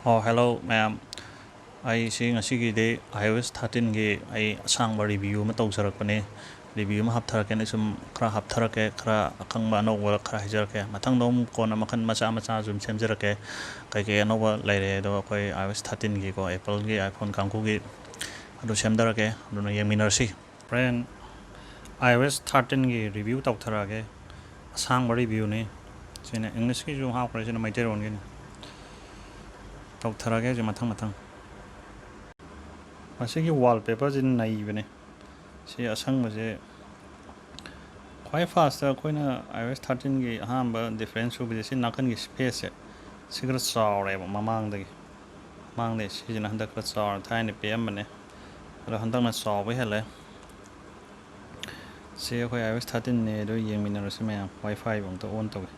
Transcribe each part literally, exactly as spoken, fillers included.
ꯑꯣ, hello ꯃꯌꯥꯝ꯫ ꯑꯩꯁꯤ ꯉꯁꯤꯒꯤꯗꯤ iOS thirteen ꯒꯤ ꯑꯩ ꯑꯁꯥꯡꯕ review ꯑꯃ ꯇꯧꯖꯔꯛꯄꯅꯤ꯫ Review ꯑꯃ ꯍꯥꯞꯊꯔꯛꯀꯦꯅ ꯁꯨꯝ ꯈꯔ ꯍꯥꯞꯊꯔꯛꯀꯦ, ꯈꯔ ꯑꯈꯪꯕ ꯑꯅꯧꯕ ꯈꯔ ꯍꯥꯏꯖꯔꯛꯀꯦ꯫ ꯃꯊꯪꯗ ꯑꯃꯨꯛ ꯀꯣꯟꯅ ꯃꯈꯜ ꯃꯆꯥ ꯃꯆꯥ ꯁꯨꯝ ꯁꯦꯝꯖꯔꯛꯀꯦ꯫ ꯀꯩꯀꯩ ꯑꯅꯧꯕ ꯂꯩꯔꯦ ꯑꯗꯣ ꯑꯩꯈꯣꯏ iOS thirteen ꯒꯤꯀꯣ, Apple ꯒꯤ iPhone ꯀꯥꯡꯕꯨꯒꯤ ꯑꯗꯨ ꯁꯦꯝꯊꯔꯛꯀꯦ꯫ ꯑꯗꯨꯅ ꯌꯦꯡꯃꯤꯟꯅꯔꯁꯤ꯫ ꯍꯣꯔꯦꯟ iOS thirteen ꯒꯤ review ꯇꯧꯊꯔꯛꯑꯒꯦ꯫ ꯑꯁꯥꯡꯕ review ꯅꯤ꯫ ꯁꯤꯅ English ꯀꯤꯁꯨ ꯍꯥꯞꯈ꯭ꯔꯦ, ꯁꯤꯅ ꯃꯩꯇꯩꯂꯣꯟꯒꯤꯅꯤ꯫ ꯇꯧꯊꯔꯛꯑꯒꯦ ꯍꯧꯖꯤꯛ ꯃꯊꯪ ꯃꯊꯪ꯫ ꯃꯁꯤꯒꯤ wallpaper ꯁꯤ ꯅꯩꯕꯅꯦ꯫ ꯁꯤ ꯑꯁꯪꯕꯁꯦ ꯈ꯭ꯋꯥꯏ first ꯑꯩꯈꯣꯏꯅ iOS thirteen ꯒꯤ ꯑꯍꯥꯟꯕ difference ꯎꯕꯁꯦ ꯁꯤ ꯅꯥꯀꯟꯒꯤ space ꯁꯦ ꯁꯤ ꯈꯔ ꯆꯥꯎꯔꯦꯕ ꯃꯃꯥꯡꯗꯒꯤ꯫ ꯃꯃꯥꯡꯗꯒꯤ ꯁꯤꯁꯤꯅ ꯍꯟꯗꯛ ꯈꯔ ꯆꯥꯎꯔꯦ, ꯊꯥꯏꯅ ꯄꯤꯛꯑꯝꯕꯅꯦ꯫ ꯑꯗꯣ ꯍꯟꯗꯛꯅ ꯆꯥꯎꯕ ꯍꯦꯜꯂꯦ꯫ ꯁꯤ ꯑꯩꯈꯣꯏ iOS thirteen ꯅꯦ, ꯑꯗꯨ ꯌꯦꯡꯃꯤꯟꯅꯔꯁꯤ ꯃꯌꯥꯝ꯫ Wi-Fi ꯕꯨ ꯑꯝꯇ on ꯇꯧꯒꯦ꯫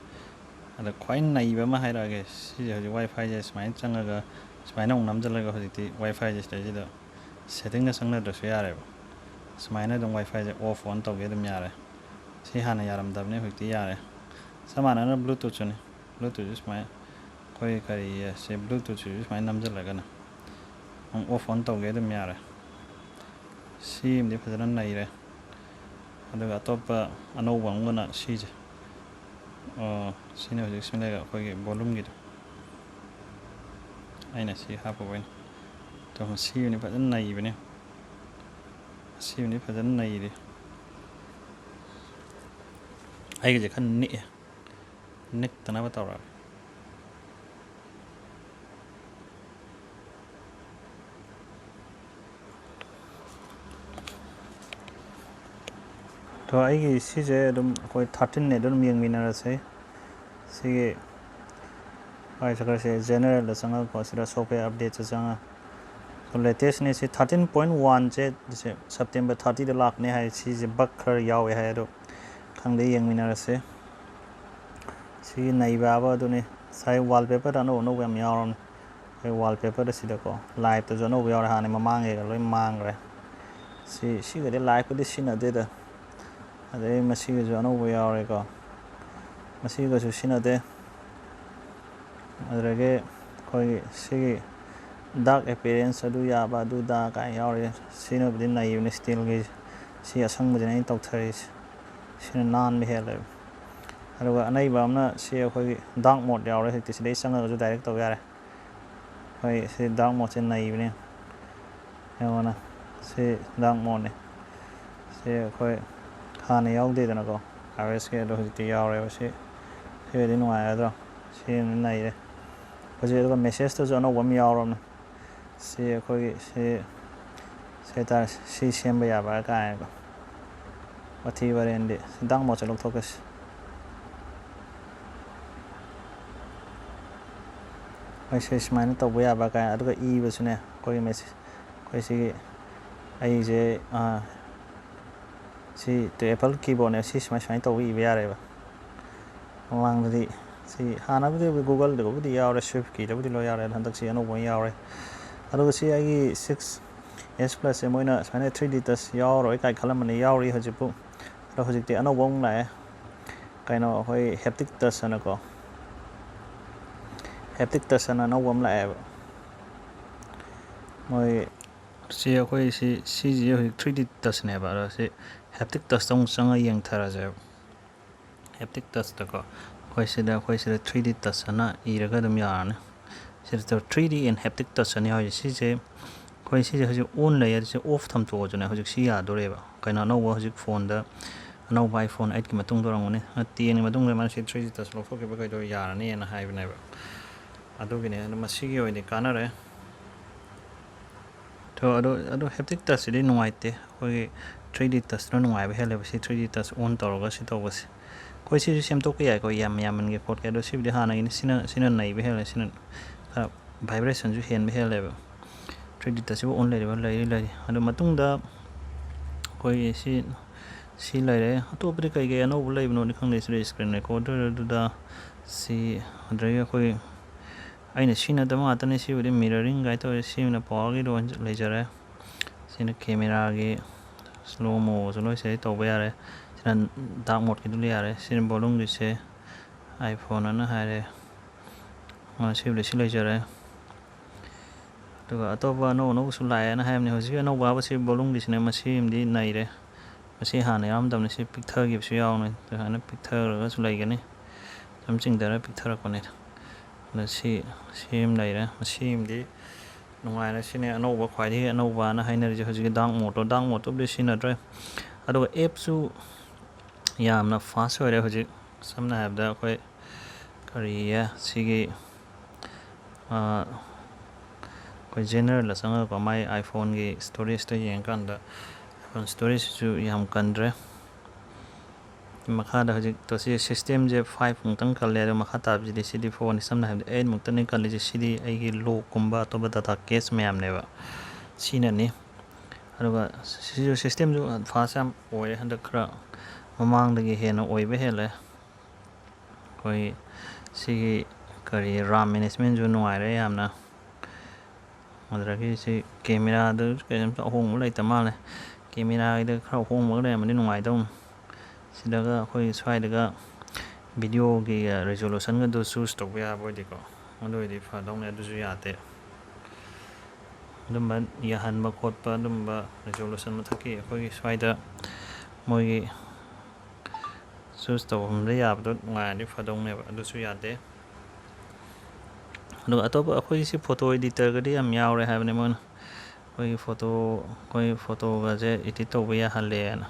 ꯑꯗ ꯈ꯭ꯋꯥꯏ ꯅꯩꯕ ꯑꯃ ꯍꯥꯏꯔꯛꯑꯒꯦ꯫ ꯁꯤꯁꯦ ꯍꯧꯖꯤꯛ Wi-Fi ꯁꯦ ꯁꯨꯃꯥꯏꯅ ꯆꯪꯉꯒ, ꯁꯨꯃꯥꯏꯅ ꯑꯃꯨꯛ ꯅꯝꯁꯤꯜꯂꯒ ꯍꯧꯖꯤꯛꯇꯤ Wi-Fi ꯁꯦ ꯁꯤꯗꯩꯁꯤꯗ setting ꯒ ꯆꯪꯅꯗ꯭ꯔꯁꯨ ꯌꯥꯔꯦꯕ꯫ ꯁꯨꯃꯥꯏꯅ ꯑꯗꯨꯝ Wi-Fi ꯁꯦ off on ꯇꯧꯒꯦ ꯑꯗꯨꯝ ꯌꯥꯔꯦ꯫ ꯁꯤ ꯍꯥꯟꯅ ꯌꯥꯔꯝꯗꯕꯅꯦ, ꯍꯧꯖꯤꯛꯇꯤ ꯌꯥꯔꯦ꯫ ꯆꯞ ꯃꯥꯟꯅꯅ Bluetooth ꯁꯨꯅꯤ꯫ Bluetooth ꯁꯨ ꯁꯨꯃꯥꯏꯅ ꯑꯩꯈꯣꯏ ꯀꯔꯤ ꯁꯦ Bluetooth ꯁꯤꯁꯨ ꯁꯨꯃꯥꯏꯅ ꯅꯝꯁꯤꯜꯂꯒꯅ ꯑꯃꯨꯛ off on ꯇꯧꯒꯦ ꯑꯗꯨꯝ ꯌꯥꯔꯦ꯫ ꯁꯤ ꯑꯃꯗꯤ ꯐꯖꯅ ꯅꯩꯔꯦ꯫ ꯑꯗꯨꯒ ꯑꯇꯣꯞꯄ ꯑꯅꯧꯕ ꯑꯃꯒꯅ ꯁꯤꯁꯦ꯫ ꯑꯣ, ꯁꯤꯅ ꯍꯧꯖꯤꯛ ꯁꯤ ꯂꯩꯔꯦ ꯑꯩꯈꯣꯏꯒꯤ volume ꯒꯤꯗꯣ꯫ ꯑꯩꯅ ꯁꯤ ꯍꯥꯞꯄꯕ ꯑꯩꯅ꯫ ꯑꯗꯣ ꯁꯤ ꯑꯃꯗꯤ ꯐꯖꯅ ꯅꯩꯕꯅꯦ꯫ ꯁꯤ ꯑꯃꯗꯤ ꯐꯖꯅ ꯅꯩꯔꯦ꯫ ꯑꯩꯒꯤꯁꯦ ꯈꯔ ꯅꯤꯛꯑꯦ꯫ ꯅꯤꯛꯇꯅꯕ ꯇꯧꯔꯒꯦ꯫ ꯑꯗꯣ ꯑꯩꯒꯤ ꯁꯤꯁꯦ ꯑꯗꯨꯝ ꯑꯩꯈꯣꯏ thirteen ꯅꯦ, ꯑꯗꯨꯝ ꯌꯦꯡꯃꯤꯟꯅꯔꯁꯦ꯫ ꯁꯤꯒꯤ ꯍꯣꯏ, ꯁꯤ ꯈꯔꯁꯦ general ꯗ ꯆꯪꯉꯒꯀꯣ, ꯁꯤꯗ software update ꯇ ꯆꯪꯉꯒ꯫ ꯑꯗꯣ latest ꯅꯦ ꯁꯤ, thirteen point one ꯁꯦ, ꯁꯦ September thirty ꯗ ꯂꯥꯛꯀꯅꯤ ꯍꯥꯏ꯫ ꯁꯤꯁꯦ bug ꯈꯔ ꯌꯥꯎꯋꯦ ꯍꯥꯏ, ꯑꯗꯣ ꯈꯪꯗꯦ, ꯌꯦꯡꯃꯤꯟꯅꯔꯁꯦ꯫ ꯁꯤꯒꯤ ꯅꯩꯕ ꯍꯥꯏꯕ ꯑꯗꯨꯅꯤ꯫ ꯉꯁꯥꯏ wallpaper ꯗ ꯑꯅꯧ ꯑꯅꯧꯕ ꯌꯥꯝ ꯌꯥꯎꯔꯕꯅꯤ꯫ ꯑꯩꯈꯣꯏ wallpaper ꯗ ꯁꯤꯗꯀꯣ, light ꯇꯁꯨ ꯑꯅꯧꯕ ꯌꯥꯎꯔꯦ, ꯍꯥꯟꯅ ꯃꯃꯥꯡꯉꯩꯒ ꯂꯣꯏ ꯃꯥꯡꯈ꯭ꯔꯦ꯫ ꯁꯤ, ꯁꯤꯒꯗꯤ light ꯄꯨꯗꯤ ꯁꯤꯖꯤꯟꯅꯗꯦꯗ꯫ ꯑꯗꯩ ꯃꯁꯤꯒꯁꯨ ꯑꯅꯧꯕ ꯌꯥꯎꯔꯦꯀꯣ꯫ ꯃꯁꯤꯒꯁꯨ ꯁꯤꯖꯤꯟꯅꯗꯦ꯫ ꯑꯗꯨꯗꯒꯤ ꯑꯩꯈꯣꯏꯒꯤ ꯁꯤꯒꯤ ꯗꯥꯛ ꯑꯦꯄꯤꯌꯔꯦꯟꯁ ꯑꯗꯨ ꯌꯥꯕ ꯑꯗꯨ ꯗꯥ ꯀꯥꯏꯅ ꯌꯥꯎꯔꯤ꯫ ꯁꯤꯅꯕꯨꯗꯤ ꯅꯩꯕꯅꯤ ꯏꯁꯇꯤꯜꯒꯤ꯫ ꯁꯤ ꯑꯁꯪꯕꯁꯤꯅ ꯑꯩꯅ ꯇꯧꯊꯔꯤꯁꯦ꯫ ꯁꯤꯅ ꯅꯥꯟꯕ ꯍꯦꯜꯂꯦꯕ꯫ ꯑꯗꯨꯒ ꯑꯅꯩꯕ ꯑꯃꯅ ꯁꯤ ꯑꯩꯈꯣꯏꯒꯤ ꯗꯥꯛ ꯃꯣꯠ ꯌꯥꯎꯔꯦ꯫ ꯍꯧꯖꯤꯛꯇꯤ ꯁꯤꯗꯩ ꯆꯪꯉꯒꯁꯨ ꯗꯥꯏꯔꯦꯛ ꯇꯧꯕ ꯌꯥꯔꯦ꯫ ꯑꯩꯈꯣꯏ ꯁꯤ ꯗꯥꯛ ꯃꯣꯠꯁꯦ ꯅꯩꯕꯅꯤ꯫ ꯌꯦꯡꯉꯣꯅꯦ, ꯁꯤ ꯗꯥꯛ ꯃꯣꯠꯅꯤ꯫ ꯁꯤ ꯑꯩꯈꯣꯏ ꯍꯥꯟꯅ ꯌꯥꯎꯗꯦꯗꯅꯀꯣ, ꯑꯥꯏ ꯑꯣ ꯑꯦꯁꯀꯤ, ꯑꯗꯣ ꯍꯧꯖꯤꯛꯇꯤ ꯌꯥꯎꯔꯦꯕ꯫ ꯁꯤ ꯁꯤꯒꯗꯤ ꯅꯨꯡꯉꯥꯏꯒꯗ꯭ꯔꯣ? ꯁꯤ ꯅꯩꯔꯦ꯫ ꯍꯧꯖꯤꯛ ꯑꯗꯨꯒ ꯃꯦꯁꯦꯖꯇꯁꯨ ꯑꯅꯧꯕ ꯑꯃ ꯌꯥꯎꯔꯕꯅꯤ꯫ ꯁꯤ ꯑꯩꯈꯣꯏꯒꯤ ꯁꯤ ꯁꯤ ꯍꯥꯏꯇꯥꯔꯦ, ꯁꯤ ꯁꯦꯝꯕ ꯌꯥꯕ ꯀꯥꯏꯅꯀꯣ꯫ ꯋꯥꯊꯤ ꯋꯥꯔꯦꯟꯗꯤ꯫ ꯁꯤ ꯗꯥꯛ ꯃꯣꯠꯁꯦ ꯂꯧꯊꯣꯛꯀꯦꯁꯦ꯫ ꯑꯩꯁꯦ ꯁꯨꯃꯥꯏꯅ ꯇꯧꯕ ꯌꯥꯕ ꯀꯥꯏꯅ꯫ ꯑꯗꯨꯒ ꯏꯕꯁꯨꯅꯦ, ꯑꯩꯈꯣꯏꯒꯤ ꯃꯦꯁꯦꯖ, ꯑꯩꯈꯣꯏ ꯁꯤꯒꯤ, ꯑꯩꯁꯦ, ꯑꯥ, ꯁꯤ ꯑꯦꯄꯜ ꯀꯤꯕꯣꯔꯗꯅꯦ꯫ ꯁꯤ ꯁꯨꯃꯥꯏ, ꯁꯨꯃꯥꯏꯅ ꯇꯧꯕ ꯏꯕ ꯌꯥꯔꯦꯕ꯫ ꯃꯃꯥꯡꯗꯗꯤ ꯁꯤ ꯍꯥꯟꯅꯕꯨꯗꯤ Google-ꯗꯕꯨꯗꯤ ꯌꯥꯎꯔꯦ, ꯁ꯭ꯋꯤꯐ ꯀꯤꯗꯕꯨꯗꯤ ꯂꯣꯏ ꯌꯥꯎꯔꯦ, ꯑꯗꯣ ꯍꯟꯗꯛꯁꯤ ꯑꯅꯧꯕ ꯑꯣꯏꯅ ꯌꯥꯎꯔꯦ꯫ ꯑꯗꯨꯒ ꯁꯤ ꯑꯩꯒꯤ ꯁꯤꯛꯁ ꯑꯦꯁ ꯄ꯭ꯂꯁꯁꯦ ꯃꯣꯏꯅ ꯁꯨꯃꯥꯏꯅ ꯊ꯭ꯔꯤ ꯗꯤ ꯇꯁ ꯌꯥꯎꯔꯔꯣꯏ ꯀꯥꯏ ꯈꯜꯂꯝꯕꯅꯤ, ꯌꯥꯎꯔꯤ ꯍꯧꯖꯤꯛꯄꯨ꯫ ꯑꯗꯣ ꯍꯧꯖꯤꯛꯇꯤ ꯑꯅꯧꯕ ꯑꯃꯨꯛ ꯂꯥꯛꯑꯦ, ꯀꯩꯅꯣ, ꯑꯩꯈꯣꯏ ꯍꯦꯞꯇꯤꯛ ꯇꯁ ꯍꯥꯏꯅꯀꯣ꯫ ꯍꯦꯞꯇꯤꯛ ꯇꯁ ꯍꯥꯏꯅ ꯑꯅꯧꯕ ꯑꯃ ꯂꯥꯛꯑꯦꯕ꯫ ꯃꯣꯏ ꯁꯤ ꯑꯩꯈꯣꯏ ꯁꯤ, ꯁꯤꯁꯤ ꯍꯧꯖꯤꯛ ꯊ꯭ꯔꯤ ꯗꯤ ꯇꯁꯅꯦꯕ꯫ ꯑꯗꯣ ꯁꯤ ꯍꯦꯞꯇꯤꯛ ꯇꯁꯇ ꯑꯃꯨꯛ ꯆꯪꯉ ꯌꯦꯡꯊꯔꯁꯦꯕ꯫ ꯍꯦꯞꯇꯤꯛ ꯇꯁꯇꯀꯣ, ꯑꯩꯈꯣꯏ ꯁꯤꯗ, ꯑꯩꯈꯣꯏ ꯁꯤꯗ ꯊ꯭ꯔꯤ ꯗꯤ ꯇꯁ ꯑꯅ ꯏꯔꯒ ꯑꯗꯨꯝ ꯌꯥꯔꯅꯤ꯫ ꯁꯤꯗ ꯊ꯭ꯔꯤ ꯗꯤ ꯑꯦꯟ ꯍꯦꯞꯇꯤꯛ ꯇꯁ ꯑꯅ ꯌꯥꯎꯔꯤꯁꯦ꯫ ꯁꯤꯁꯦ, ꯑꯩꯈꯣꯏ ꯁꯤꯁꯦ ꯍꯧꯖꯤꯛ ꯑꯣꯟ ꯂꯩꯌꯦ, ꯁꯤ ꯑꯣꯐ ꯊꯝꯊꯣꯛꯑꯁꯨꯅꯦ, ꯍꯧꯖꯤꯛ ꯁꯤ ꯌꯥꯗꯣꯔꯦꯕ꯫ ꯀꯩꯅꯣ, ꯑꯅꯧꯕ ꯍꯧꯖꯤꯛ ꯐꯣꯟꯗ, ꯑꯅꯧꯕ iPhone eight-ꯀꯤ ꯃꯇꯨꯡꯗ ꯑꯣꯏꯔꯝꯒꯅꯤ, ten-ꯒꯤ ꯃꯇꯨꯡꯗ ꯃꯥꯅ ꯁꯤ ꯊ꯭ꯔꯤ ꯗꯤ ꯇꯁ ꯂꯧꯊꯣꯛꯈꯤꯕ ꯀꯩꯗꯧ ꯌꯥꯔꯅꯤꯅ ꯍꯥꯏꯕꯅꯦꯕ꯫ ꯑꯗꯨꯒꯤꯅꯦ, ꯑꯗꯣ ꯃꯁꯤꯒꯤ ꯑꯣꯏꯅꯗꯤ ꯀꯥꯟꯅꯔꯦ꯫ ꯑꯗꯣ, ꯑꯗꯣ, ꯑꯗꯣ ꯍꯦꯞꯇꯤꯛ ꯇꯁꯁꯤꯗꯤ ꯅꯨꯡꯉꯥꯏꯇꯦ, ꯑꯩꯈꯣꯏꯒꯤ ꯊ꯭ꯔꯤ ꯗꯤ ꯇꯁꯇꯨꯅ ꯅꯨꯡꯉꯥꯏꯕ ꯍꯦꯜꯂꯦꯕ꯫ ꯁꯤ ꯊ꯭ꯔꯤ ꯗꯤ ꯇꯁ ꯑꯣꯟ ꯇꯧꯔꯒ ꯁꯤ ꯇꯧꯕꯁꯦ꯫ ꯑꯩꯈꯣꯏ ꯁꯤꯁꯨ ꯁꯦꯝꯗꯣꯛꯄ ꯌꯥꯏꯀꯣ, ꯌꯥꯝ ꯌꯥꯝꯃꯟꯒꯦ ꯈꯣꯠꯀꯦ, ꯑꯗꯣ ꯁꯤꯕꯨꯗꯤ ꯍꯥꯟꯅꯒꯤꯅꯤ, ꯁꯤꯅ, ꯁꯤꯅ ꯅꯩꯕ ꯍꯦꯜꯂꯦ, ꯁꯤꯅ ꯈꯔ ꯚꯥꯏꯕ꯭ꯔꯦꯁꯟꯁꯨ ꯍꯦꯟꯕ ꯍꯦꯜꯂꯦꯕ꯫ ꯊ꯭ꯔꯤ ꯗꯤ ꯇꯁꯁꯤꯕꯨ ꯑꯣꯟ ꯂꯩꯔꯤꯕ? ꯂꯩꯔꯤ, ꯂꯩꯔꯤ꯫ ꯑꯗꯣ ꯃꯇꯨꯡꯗ ꯑꯩꯈꯣꯏꯒꯤ ꯁꯤ, ꯁꯤ ꯂꯩꯔꯦ꯫ ꯑꯇꯣꯞꯄꯗꯤ ꯀꯩ ꯀꯩ ꯑꯅꯧꯕ ꯂꯩꯕꯅꯣꯗꯤ ꯈꯪꯗꯦ꯫ ꯁꯤꯗ ꯏꯁꯀ꯭ꯔꯤꯟ ꯔꯦꯀꯣꯔꯗꯔ ꯑꯗꯨꯗ ꯁꯤ, ꯑꯗꯨꯗꯒꯤ ꯑꯩꯈꯣꯏ ꯑꯩꯅ ꯁꯤꯖꯤꯟꯅꯗꯕ ꯉꯥꯛꯇꯅꯤ꯫ ꯁꯤꯕꯨꯗꯤ ꯃꯤꯔꯔꯤꯡ ꯀꯥꯏ ꯇꯧꯔꯦ, ꯁꯤꯅ ꯄꯋꯥꯔꯒꯤꯗ ꯑꯣꯏꯅ ꯂꯩꯖꯔꯦ꯫ ꯁꯤꯅ ꯀꯦꯃꯦꯔꯥꯒꯤ ꯁ꯭ꯂꯣ ꯃꯣꯁꯨ ꯂꯣꯏ ꯁꯤꯗꯩ ꯇꯧꯕ ꯌꯥꯔꯦ꯫ ꯁꯤꯅ ꯗꯥꯔꯛ ꯃꯣꯠꯀꯤꯗꯨ ꯌꯥꯔꯦ꯫ ꯁꯤꯅ ꯚꯣꯂꯨꯝꯒꯤꯁꯦ iPhone ꯑꯅ ꯍꯥꯏꯔꯦ꯫ ꯁꯤꯕꯨꯗꯤ ꯁꯤ ꯂꯩꯖꯔꯦ꯫ ꯑꯗꯨꯒ ꯑꯇꯣꯞꯄ ꯑꯅꯧ ꯑꯅꯧꯕꯁꯨ ꯂꯥꯛꯑꯦꯅ ꯍꯥꯏꯕꯅꯤ꯫ ꯍꯧꯖꯤꯛꯀꯤ ꯑꯅꯧꯕ ꯍꯥꯏꯕꯁꯤ ꯕꯣꯂꯨꯝꯒꯤꯁꯤꯅꯦ, ꯃꯁꯤꯃꯗꯤ ꯅꯩꯔꯦ꯫ ꯃꯁꯤ ꯍꯥꯟꯅ ꯌꯥꯎꯔꯝꯗꯕꯅꯤ, ꯁꯤ ꯄꯤꯛꯊꯈꯤꯕꯁꯨ ꯌꯥꯎꯅꯤ꯫ ꯑꯗꯨꯃꯥꯏꯅ ꯄꯤꯛꯊꯔꯒꯁꯨ ꯂꯩꯒꯅꯤ, ꯁꯨꯝ ꯆꯤꯡꯊꯔ ꯄꯤꯛꯊꯔꯛꯄꯅꯤ꯫ ꯑꯗ ꯁꯤ ꯁꯤ ꯑꯃ ꯂꯩꯔꯦ꯫ ꯃꯁꯤ ꯑꯃꯗꯤ ꯅꯨꯡꯉꯥꯏꯔꯦ꯫ ꯁꯤꯅꯦ ꯑꯅꯧꯕ, ꯈ꯭ꯋꯥꯏꯗꯒꯤ ꯑꯅꯧꯕꯅ ꯍꯥꯏꯅꯔꯤꯁꯦ ꯍꯧꯖꯤꯛꯀꯤ ꯗꯥꯔꯛ ꯃꯣꯠꯇꯣ꯫ ꯗꯥꯔꯛ ꯃꯣꯠꯇꯨꯕꯨꯗꯤ ꯁꯤꯖꯤꯟꯅꯗ꯭ꯔꯦ꯫ ꯑꯗꯨꯒ ꯑꯦꯞꯁꯨ ꯌꯥꯝꯅ ꯐꯥꯁ ꯑꯣꯏꯔꯦ ꯍꯧꯖꯤꯛ꯫ ꯁꯝꯅ ꯍꯥꯏꯔꯕꯗ ꯑꯩꯈꯣꯏ ꯀꯔꯤꯌꯦ ꯁꯤꯒꯤ, ꯑꯩꯈꯣꯏ ꯖꯦꯅꯔꯦꯜꯗ ꯆꯪꯉꯒꯀꯣ, ꯃꯥꯏ iPhone-ꯒꯤ ꯁ꯭ꯇꯣꯔꯦꯖꯇ ꯌꯦꯡꯉꯀꯥꯟꯗ iPhone ꯁ꯭ꯇꯣꯔꯦꯖꯁꯤꯁꯨ ꯌꯥꯝ ꯀꯟꯗ꯭ꯔꯦ꯫ ꯃꯈꯥꯗ ꯍꯧꯖꯤꯛ ꯇꯣ ꯁꯤ ꯁꯤꯁꯇꯦꯝꯁꯦ ꯐꯥꯏꯚ ꯃꯨꯛꯇꯪ ꯀꯜꯂꯦ, ꯑꯗꯣ ꯃꯈꯥ ꯇꯥꯕꯁꯤꯗꯤ ꯁꯤꯗꯤ ꯐꯣꯔꯅꯤ꯫ ꯁꯝꯅ ꯍꯥꯏꯔꯕꯗ ꯑꯩꯠ ꯃꯨꯛꯇꯅꯤ ꯀꯜꯂꯤꯁꯦ꯫ ꯁꯤꯗꯤ ꯑꯩꯒꯤ ꯂꯣꯛꯀꯨꯝꯕ ꯑꯇꯣꯞꯄ ꯗꯇꯥ ꯀꯦꯁ ꯃꯌꯥꯝꯅꯦꯕ ꯁꯤꯅꯅꯤ꯫ ꯑꯗꯨꯒ ꯁꯤꯁꯨ ꯁꯤꯁꯇꯦꯝꯁꯨ ꯐꯥꯁ ꯌꯥꯝ ꯑꯣꯏꯔꯦ ꯍꯟꯗꯛ, ꯈꯔ ꯃꯃꯥꯡꯗꯒꯤ ꯍꯦꯟꯅ ꯑꯣꯏꯕ ꯍꯦꯜꯂꯦ꯫ ꯑꯩꯈꯣꯏ ꯁꯤꯒꯤ ꯀꯔꯤ RAM management-ꯁꯨ ꯅꯨꯡꯉꯥꯏꯔꯦ ꯌꯥꯝꯅ꯫ ꯑꯗꯨꯗꯒꯤ ꯁꯤ ꯀꯦꯃꯦꯔꯥꯗ ꯀꯩꯝꯇ ꯑꯍꯣꯡꯕ ꯂꯩꯇ ꯃꯥꯜꯂꯦ꯫ ꯀꯦꯃꯦꯔꯥꯒꯤꯗ ꯈꯔ ꯑꯍꯣꯡꯕꯒ ꯂꯩꯔꯝꯃꯗꯤ ꯅꯨꯡꯉꯥꯏꯗꯧꯅꯤ꯫ ꯁꯤꯗꯒ ꯑꯩꯈꯣꯏ ꯁ꯭ꯋꯥꯏꯗꯒ video-ꯒꯤ resolution-ꯒꯗꯨ choose ꯇꯧꯕ ꯌꯥꯕ ꯑꯣꯏꯗꯤꯀꯣ, ꯑꯗꯨ ꯑꯣꯏꯗꯤ ꯐꯗꯧꯅꯤ꯫ ꯑꯗꯨꯁꯨ ꯌꯥꯗꯦ꯫ ꯑꯗꯨꯝꯕ ꯌꯥꯍꯟꯕ ꯈꯣꯠꯄ, ꯑꯗꯨꯝꯕ resolution ꯃꯊꯛꯀꯤ ꯑꯩꯈꯣꯏꯒꯤ ꯁ꯭ꯋꯥꯏꯗ ꯃꯣꯏꯒꯤ choose ꯇꯧꯐꯝꯗ ꯌꯥꯕꯗꯣ ꯅꯨꯡꯉꯥꯏꯔꯗꯤ ꯐꯗꯧꯅꯦꯕ, ꯑꯗꯨꯁꯨ ꯌꯥꯗꯦ꯫ ꯑꯗꯨꯒ ꯑꯇꯣꯞꯄ ꯑꯩꯈꯣꯏꯒꯤ ꯁꯤ photo editor-ꯒꯗꯤ ꯌꯥꯝ ꯌꯥꯎꯔꯦ ꯍꯥꯏꯕꯅꯤ ꯃꯣꯏꯅ꯫ ꯑꯩꯈꯣꯏꯒꯤ photo, ꯑꯩꯈꯣꯏ photo-ꯒꯁꯦ edit ꯇꯧꯕ ꯌꯥꯍꯜꯂꯦꯅ꯫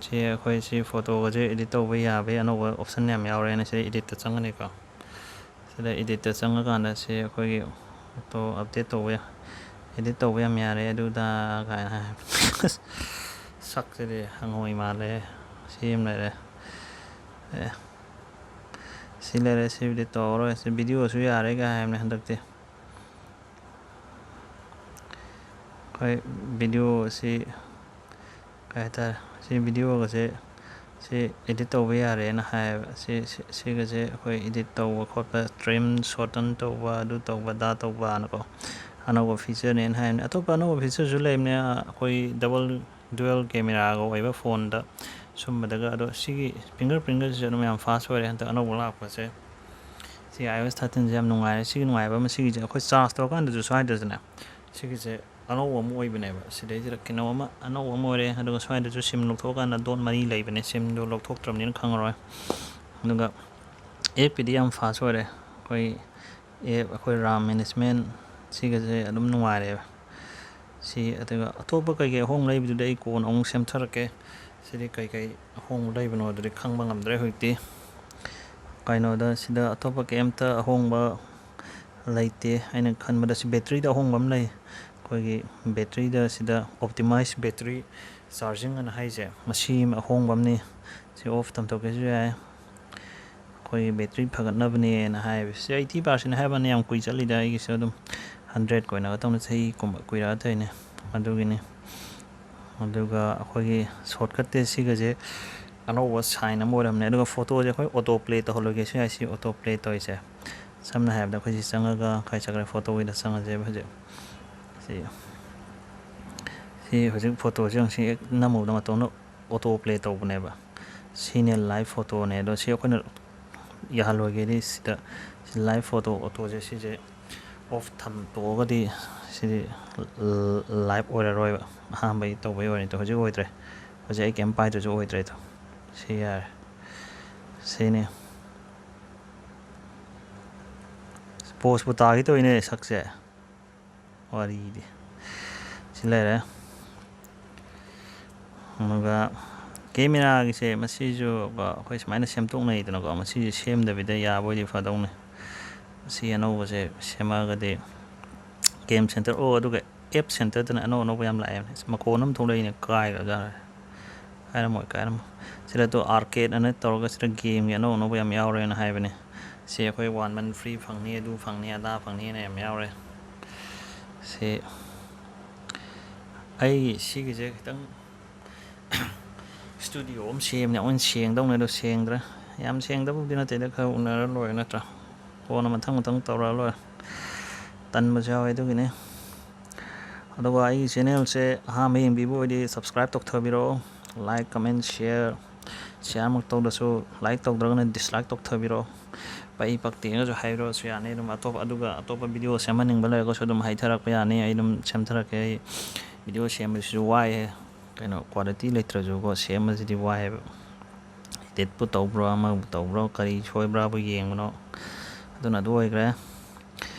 ꯁꯤ ꯑꯩꯈꯣꯏ ꯁꯤ photo-ꯒꯁꯦ edit ꯇꯧꯕ ꯌꯥꯕꯒꯤ ꯑꯅꯧꯕ option ꯌꯥꯝ ꯌꯥꯎꯔꯦꯅ ꯁꯤꯗ edit-ꯇ ꯆꯪꯒꯅꯤꯀꯣ꯫ ꯁꯤꯗ edit-ꯇ ꯆꯪꯉꯀꯥꯟꯗ ꯁꯤ ꯑꯩꯈꯣꯏꯒꯤ photo update ꯇꯧꯕ ꯌꯥ-, edit ꯇꯧꯕ ꯌꯥꯝ ꯌꯥꯔꯦ ꯑꯗꯨꯗ ꯀꯥꯏꯅ ꯍꯥꯏ꯫ ꯁꯛꯁꯤꯗꯤ ꯍꯪꯉꯣꯏ ꯃꯥꯜꯂꯦ꯫ ꯁꯤ ꯑꯃ ꯂꯩꯔꯦ꯫ ꯑꯦ, ꯁꯤ ꯂꯩꯔꯦ꯫ ꯁꯤꯕꯨꯗꯤ ꯇꯧꯔꯔꯣꯏ꯫ ꯁꯤ video-ꯁꯨ ꯌꯥꯔꯦ ꯀꯥꯏ ꯍꯥꯏꯕꯅꯦ ꯍꯟꯗꯛꯇꯤ꯫ ꯑꯩꯈꯣꯏ video ꯑꯁꯤ ꯀꯩ ꯍꯥꯏꯇꯥꯔꯦ, ꯁꯤ video-ꯒꯁꯦ ꯁꯤ edit ꯇꯧꯕ ꯌꯥꯔꯦꯅ ꯍꯥꯏꯌꯦꯕ꯫ ꯁꯤ, ꯁꯤ, ꯁꯤꯒꯁꯦ ꯑꯩꯈꯣꯏ edit ꯇꯧꯕ ꯈꯣꯠꯄ, trim, shorten ꯇꯧꯕ, ꯑꯗꯨ ꯇꯧꯕ, ꯑꯗꯥ ꯇꯧꯕꯅꯀꯣ, ꯑꯅꯧꯕ feature-ꯅꯦꯅ ꯍꯥꯏꯕꯅꯦ꯫ ꯑꯇꯣꯞꯄ ꯑꯅꯧꯕ feature-ꯁꯨ ꯂꯩꯕꯅꯦ꯫ ꯑꯩꯈꯣꯏ double, dual camera-ꯒ ꯑꯣꯏꯕ phone-ꯗ ꯁꯨꯝꯕꯗꯒ꯫ ꯑꯗꯣ ꯁꯤꯒꯤ ꯐꯤꯡꯒꯔ ꯄ꯭ꯔꯤꯟꯒꯁꯤꯁꯨ ꯑꯗꯨꯝ ꯌꯥꯝ ꯐꯥꯁ ꯑꯣꯏꯔꯦ ꯍꯟꯗꯛ ꯑꯅꯧꯕ ꯂꯥꯛꯄꯁꯦ꯫ ꯁꯤ ꯑꯥꯏ ꯑꯣ ꯑꯦꯁ ꯊꯥꯔꯇꯤꯟꯁꯦ ꯌꯥꯝ ꯅꯨꯡꯉꯥꯏꯔꯦ꯫ ꯁꯤꯒꯤ ꯅꯨꯡꯉꯥꯏꯕ ꯑꯃ, ꯁꯤꯒꯤꯁꯦ ꯑꯩꯈꯣꯏ ꯆꯥꯔꯖ ꯇꯧꯔꯀꯥꯟꯗꯁꯨ ꯁ꯭ꯋꯥꯏꯗꯁꯨꯅꯦ, ꯁꯤꯒꯤꯁꯦ ꯑꯅꯧꯕ ꯑꯃ ꯑꯣꯏꯕꯅꯦꯕ꯫ ꯁꯤꯗꯩꯁꯤꯗ ꯀꯩꯅꯣ ꯑꯃ ꯑꯅꯧꯕ ꯑꯃ ꯑꯣꯏꯔꯦ꯫ ꯑꯗꯨꯒ ꯁ꯭ꯋꯥꯏꯗꯁꯨ ꯁꯤꯝ ꯂꯧꯊꯣꯛꯑꯀꯥꯟꯗ ꯗꯣꯠ ꯃꯔꯤ ꯂꯩꯕꯅꯦ, ꯁꯤꯝꯗꯣ ꯂꯧꯊꯣꯛꯇ꯭ꯔꯕꯅꯤꯅ ꯈꯪꯉꯔꯣꯏ꯫ ꯑꯗꯨꯒ ꯑꯦꯞꯀꯤꯗꯤ ꯌꯥꯝ ꯐꯥꯁ ꯑꯣꯏꯔꯦ꯫ ꯑꯩꯈꯣꯏ ꯑꯦꯞ, ꯑꯩꯈꯣꯏ ꯔꯥꯝ ꯃꯦꯅꯦꯖꯃꯦꯟ ꯁꯤꯒꯁꯦ ꯑꯗꯨꯝ ꯅꯨꯡꯉꯥꯏꯔꯦꯕ꯫ ꯁꯤ, ꯑꯗꯨꯒ ꯑꯇꯣꯞꯄ ꯀꯩꯀꯩ ꯑꯍꯣꯡꯕ ꯂꯩꯕꯗꯨꯗꯤ ꯑꯩ ꯀꯣꯟꯅ ꯑꯃꯨꯛ ꯁꯦꯝꯊꯔꯛꯀꯦ꯫ ꯁꯤꯗꯤ ꯀꯩꯀꯩ ꯑꯍꯣꯡꯕ ꯂꯩꯕꯅꯣ ꯑꯗꯨꯗꯤ ꯈꯪꯕ ꯉꯝꯗ꯭ꯔꯦ ꯍꯧꯖꯤꯛꯇꯤ꯫ ꯀꯩꯅꯣꯗ, ꯁꯤꯗ ꯑꯇꯣꯞꯄ ꯀꯩꯝꯇ ꯑꯍꯣꯡꯕ ꯂꯩꯇꯦ꯫ ꯑꯩꯅ ꯈꯟꯕꯗ ꯁꯤ ꯕꯦꯇ꯭ꯔꯤꯗ ꯑꯍꯣꯡꯕ ꯑꯃ ꯂꯩ꯫ ꯑꯩꯈꯣꯏꯒꯤ ꯕꯦꯇ꯭ꯔꯤꯗ ꯁꯤꯗ ꯑꯣꯞꯇꯤꯃꯥꯏꯁ ꯕꯦꯇ꯭ꯔꯤ ꯆꯥꯔꯖꯤꯡ ꯑꯅ ꯍꯥꯏꯁꯦ, ꯃꯁꯤ ꯑꯃ ꯑꯍꯣꯡꯕ ꯑꯃꯅꯤ꯫ ꯁꯤ ꯑꯣꯐ ꯊꯝꯗꯣꯛꯀꯦꯁꯨ ꯌꯥꯏ꯫ ꯑꯩꯈꯣꯏꯒꯤ ꯕꯦꯇ꯭ꯔꯤ ꯐꯒꯠꯅꯕꯅꯦꯅ ꯍꯥꯏꯕꯁꯦ, ꯑꯩꯠꯇꯤ ꯄꯥꯔꯁꯦꯟ ꯍꯥꯏꯕꯅꯤ, ꯌꯥꯝ ꯀꯨꯏ ꯆꯠꯂꯤꯗ꯫ ꯑꯩꯒꯤꯁꯨ ꯑꯗꯨꯝ ꯍꯟꯗ꯭ꯔꯦꯠ ꯀꯣꯏꯅꯒ ꯇꯧꯅ ꯆꯍꯤꯒꯨꯝꯕ ꯀꯨꯏꯔꯛꯑ ꯇꯧꯔꯤꯅꯦ꯫ ꯑꯗꯨꯒꯤꯅꯤ꯫ ꯑꯗꯨꯒ ꯑꯩꯈꯣꯏꯒꯤ ꯁꯣꯔꯠꯀꯠꯇꯦ ꯁꯤꯒꯁꯦ ꯑꯅꯧꯕ ꯁꯥꯏꯟ ꯑꯃ ꯑꯣꯏꯔꯝꯅꯦ꯫ ꯑꯗꯨꯒ ꯐꯣꯇꯣꯁꯦ ꯑꯩꯈꯣꯏ ꯑꯣꯇꯣ ꯄ꯭ꯂꯦ ꯇꯧꯍꯜꯂꯣꯏꯒꯦꯁꯨ ꯌꯥꯏ꯫ ꯁꯤ ꯑꯣꯇꯣ ꯄ꯭ꯂꯦ ꯇꯧꯔꯤꯁꯦ, ꯁꯝꯅ ꯍꯥꯏꯔꯕꯗ ꯑꯩꯈꯣꯏ ꯁꯤ ꯆꯪꯉꯒ ꯀꯥꯏ ꯆꯠꯈ꯭ꯔꯦ, ꯐꯣꯇꯣꯒꯤꯗ ꯆꯪꯉꯁꯦꯕ ꯍꯧꯖꯤꯛ꯫ ꯁꯤ, ꯁꯤ ꯍꯧꯖꯤꯛ ꯐꯣꯇꯣꯁꯦ ꯌꯦꯡꯉꯨ, ꯁꯤ ꯍꯦꯛ ꯅꯝꯃꯨꯕꯗ ꯃꯇꯣꯝꯇ ꯑꯣꯇꯣ ꯄ꯭ꯂꯦ ꯇꯧꯕꯅꯦꯕ꯫ ꯁꯤꯅꯦ ꯂꯥꯏꯚ ꯐꯣꯇꯣꯅꯦ꯫ ꯑꯗꯣ ꯁꯤ ꯑꯩꯈꯣꯏꯅ ꯌꯥꯍꯜꯂꯣꯏꯒꯦꯗꯤ ꯁꯤꯗ ꯁꯤ ꯂꯥꯏꯚ ꯐꯣꯇꯣ ꯑꯣꯇꯣꯁꯦ ꯁꯤꯁꯦ ꯑꯣꯐ ꯊꯝꯗꯣꯛꯑꯒꯗꯤ ꯁꯤꯗꯤ ꯂꯥꯏꯚ ꯑꯣꯏꯔꯔꯣꯏꯕ꯫ ꯑꯍꯥꯟꯕꯒꯤ ꯇꯧꯕꯩ ꯑꯣꯏꯔꯅꯤ꯫ ꯍꯧꯖꯤꯛ ꯑꯣꯏꯗ꯭ꯔꯦ꯫ ꯍꯧꯖꯤꯛ ꯑꯩ ꯀꯩꯝ ꯄꯥꯏꯗ꯭ꯔꯁꯨ ꯑꯣꯏꯗ꯭ꯔꯦꯗꯣ꯫ ꯁꯤ ꯌꯥꯔꯦ꯫ ꯁꯤꯅꯤ꯫ ꯄꯣꯁꯄꯨ ꯇꯥꯒꯦ ꯇꯧꯏꯅꯦ ꯁꯛꯁꯦ꯫ ꯋꯥꯔꯤꯗꯤ꯫ ꯁꯤ ꯂꯩꯔꯦ꯫ ꯑꯗꯨꯒ ꯀꯦꯃꯦꯔꯥꯒꯤꯁꯦ ꯃꯁꯤꯁꯨ ꯀꯣ ꯑꯩꯈꯣꯏ ꯁꯨꯃꯥꯏꯅ ꯁꯦꯝꯗꯣꯛꯅꯩꯗꯅꯀꯣ, ꯃꯁꯤꯁꯦ ꯁꯦꯝꯗꯕꯤꯗ ꯌꯥꯕ ꯑꯣꯏꯗꯤ ꯐꯗꯧꯅꯤ꯫ ꯃꯁꯤ ꯑꯅꯧꯕꯁꯦ ꯁꯦꯝꯃꯛꯑꯒꯗꯤ ꯒꯦꯝ ꯁꯦꯟꯇꯔ, ꯑꯣ, ꯑꯗꯨꯒ ꯑꯦꯞ ꯁꯦꯟꯇꯔꯗꯅ ꯑꯅꯧ ꯑꯅꯧꯕ ꯌꯥꯝ ꯂꯥꯛꯑꯦ꯫ ꯑꯁ, ꯃꯈꯣꯟ ꯑꯃ ꯊꯣꯛꯂꯛꯏꯅꯦ, ꯀꯥꯏꯈ꯭ꯔꯖꯥꯠꯂ? ꯀꯥꯏꯔꯝꯃꯣꯏ, ꯀꯥꯏꯔꯝꯃꯣꯏ꯫ ꯁꯤꯗ ꯇꯣ ꯑꯥꯔꯀꯦꯗ ꯑꯅ ꯇꯧꯔꯒ ꯁꯤꯗ ꯒꯦꯝꯒꯤ ꯑꯅꯧ ꯑꯅꯧꯕ ꯌꯥꯝ ꯌꯥꯎꯔꯦꯅ ꯍꯥꯏꯕꯅꯦ꯫ ꯁꯤ ꯑꯩꯈꯣꯏ ꯋꯥꯟ ꯃꯟ ꯐ꯭ꯔꯤ ꯐꯪꯅꯤ, ꯑꯗꯨ ꯐꯪꯅꯤ, ꯑꯗꯥ ꯐꯪꯅꯤꯅ ꯌꯥꯝ ꯌꯥꯎꯔꯦ꯫ ꯁꯤ ꯑꯩ ꯁꯤꯒꯤꯁꯦ ꯈꯤꯇꯪ ꯁ꯭ꯇꯨꯗꯤꯑꯣ ꯑꯃ ꯁꯦꯝꯅꯦ, ꯑꯃꯨꯛ ꯁꯦꯡꯗꯧꯅꯦ, ꯑꯗꯣ ꯁꯦꯡꯗ꯭ꯔꯦ꯫ ꯌꯥꯝ ꯁꯦꯡꯗꯕꯕꯨꯗꯤ ꯅꯠꯇꯦꯗ, ꯈꯔ ꯎꯅꯔ ꯂꯣꯏꯔꯦ ꯅꯠꯇ꯭ꯔꯥ? ꯀꯣꯟꯅ ꯃꯊꯪ ꯃꯊꯪ ꯇꯧꯔꯛꯑ ꯂꯣꯏꯔꯦ꯫ ꯇꯟꯕꯁꯨ ꯌꯥꯎꯋꯦ ꯑꯗꯨꯒꯤꯅꯦ꯫ ꯑꯗꯨꯒ ꯑꯩꯒꯤ ꯆꯦꯅꯦꯜꯁꯦ ꯑꯍꯥꯟꯕ ꯌꯦꯡꯕꯤꯕ ꯑꯣꯏꯗꯤ subscribe ꯇꯧꯊꯕꯤꯔꯛꯑꯣ꯫ Like, comment, share, share ꯃꯛ ꯇꯧꯗ꯭ꯔꯁꯨ, like ꯇꯧꯗ꯭ꯔꯒꯅ dislike ꯇꯧꯊꯕꯤꯔꯛꯑꯣ꯫ ꯄꯛꯏ ꯄꯛꯇꯦꯅꯁꯨ ꯍꯥꯏꯕꯤꯔꯛꯑꯁꯨ ꯌꯥꯅꯤ꯫ ꯑꯗꯨꯝ ꯑꯇꯣꯞꯄ, ꯑꯗꯨꯒ ꯑꯇꯣꯞꯄ video ꯁꯦꯝꯍꯟꯅꯤꯡꯕ ꯂꯩꯔꯒꯁꯨ ꯑꯗꯨꯝ ꯍꯥꯏꯊꯔꯛꯄ ꯌꯥꯅꯤ꯫ ꯑꯩ ꯑꯗꯨꯝ ꯁꯦꯝꯊꯔꯛꯀꯦ꯫ ꯑꯩ video ꯁꯦꯝꯕꯁꯤꯁꯨ ꯋꯥꯏꯌꯦ, ꯀꯩꯅꯣ, quality ꯂꯩꯇ꯭ꯔꯁꯨꯀꯣ, ꯁꯦꯝꯕꯁꯤꯗꯤ ꯋꯥꯏꯌꯦꯕ꯫ Editꯄꯨ ꯇꯧꯕ꯭ꯔꯣ, ꯑꯃꯕꯨ ꯇꯧꯕ꯭ꯔꯣ, ꯀꯔꯤ ꯁꯣꯏꯕ꯭ꯔꯥꯕꯨ ꯌꯦꯡꯕꯅꯣ꯫ ꯑꯗꯨꯅ ꯑꯗꯨ ꯑꯣꯏꯈ꯭ꯔꯦ꯫